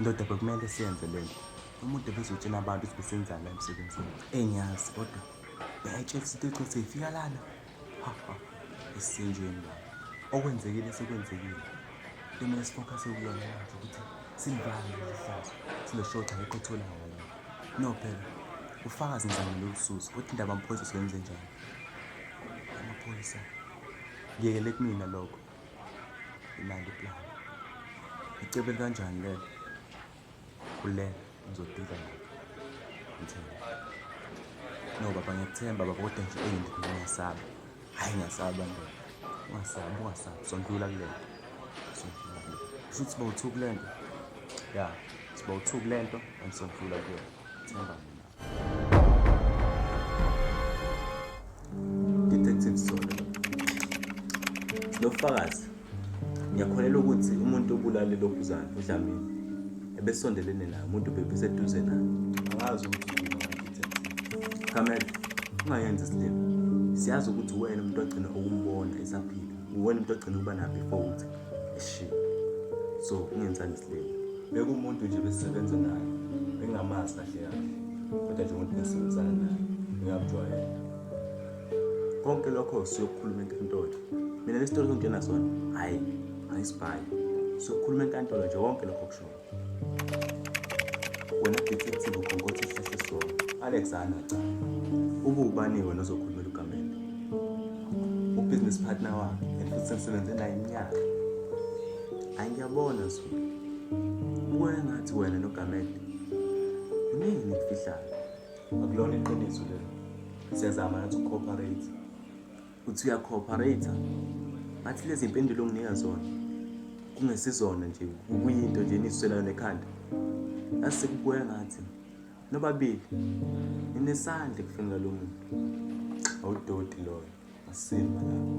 Ndoda, bekumele siyenze le nto. Umuntu ebezotshela abantu ukuthi besenzani la emsebenzini. Engiyazi kodwa beyayitshela ukuthi into egcine seyifika lana. Ha ha. Esinjeni la. Okwenzekile sekwenzekile. Into kumele sifokhase kuyona manje ukuthi silivale leli hlazo. Sibe sure akekho otholayo la. No phela ufakazi ngizamele ukususa kodwa indaba amaphoyisa soyenze njani? Amaphoyisa ngiyekele kumina lokho. Imali plan. Icebo elikanjani lelo? Khululeka, ngizodila nayo. Ngithemba. No baba, ngiyakuthemba baba, kodwa nje eyi ngiyasaba. Hhayi, ngiyasaba ndoda. Ungasabi, ungasabi. Sondlula kule nto. Sondlula kule nto. Kusho ukuthi siba u-two kule nto? Ya, siba u-two kule nto and sondlula kuyona. Themba mina. Detective Solo. Sinofakazi. Ngiyakholelwa ukuthi umuntu obulale lokhuzana uDlamini ebesondelene naye, umuntu bebeseduze naye. Angazi ukuthi ukhuluma ngani, detective. Kamela, ungayenzi isilima. Siyazi ukuthi uwena umuntu ogcina ukumbona esaphila. Uwena umuntu ogcina ukuba naye before ukuthi eshiye. So ungenzani isilima. Bekuwumuntu nje besisebenza naye, bengingamazi kahle kahle, kodwa nje umuntu bengisebenzisana naye, ngiyamjwayela. Konke lokho siyokukhuluma enkantolo. Mina le sitori ongitshena sona, hhayi, angisibhayi. Siyokukhuluma enkantolo nje konke lokho okushoyo. Wena detective ukhonkotha isihlahla esisodwa. Alex anacala. Ubuwubani wena ozokhulumela uGamede? U-business partner wakhe and futhi sengisebenze naye iminyaka. Hayi, ngiyabona Zulu. Kubukeka ngathi wena noGamede kuningi nikufihlayo. Akulona iqiniso lelo. Siyazama nathi uku-cooperate. Uthi uya-cooperate. Ngathi lezi mpendulo onginika zona kungesizona nje, kuyinto nje eniziswelayo nekhanda. Yazi sekubukeka ngathi nobabili ninesandla ekufeni kwalo muntu. Awudoti loyo. Asimba lapho.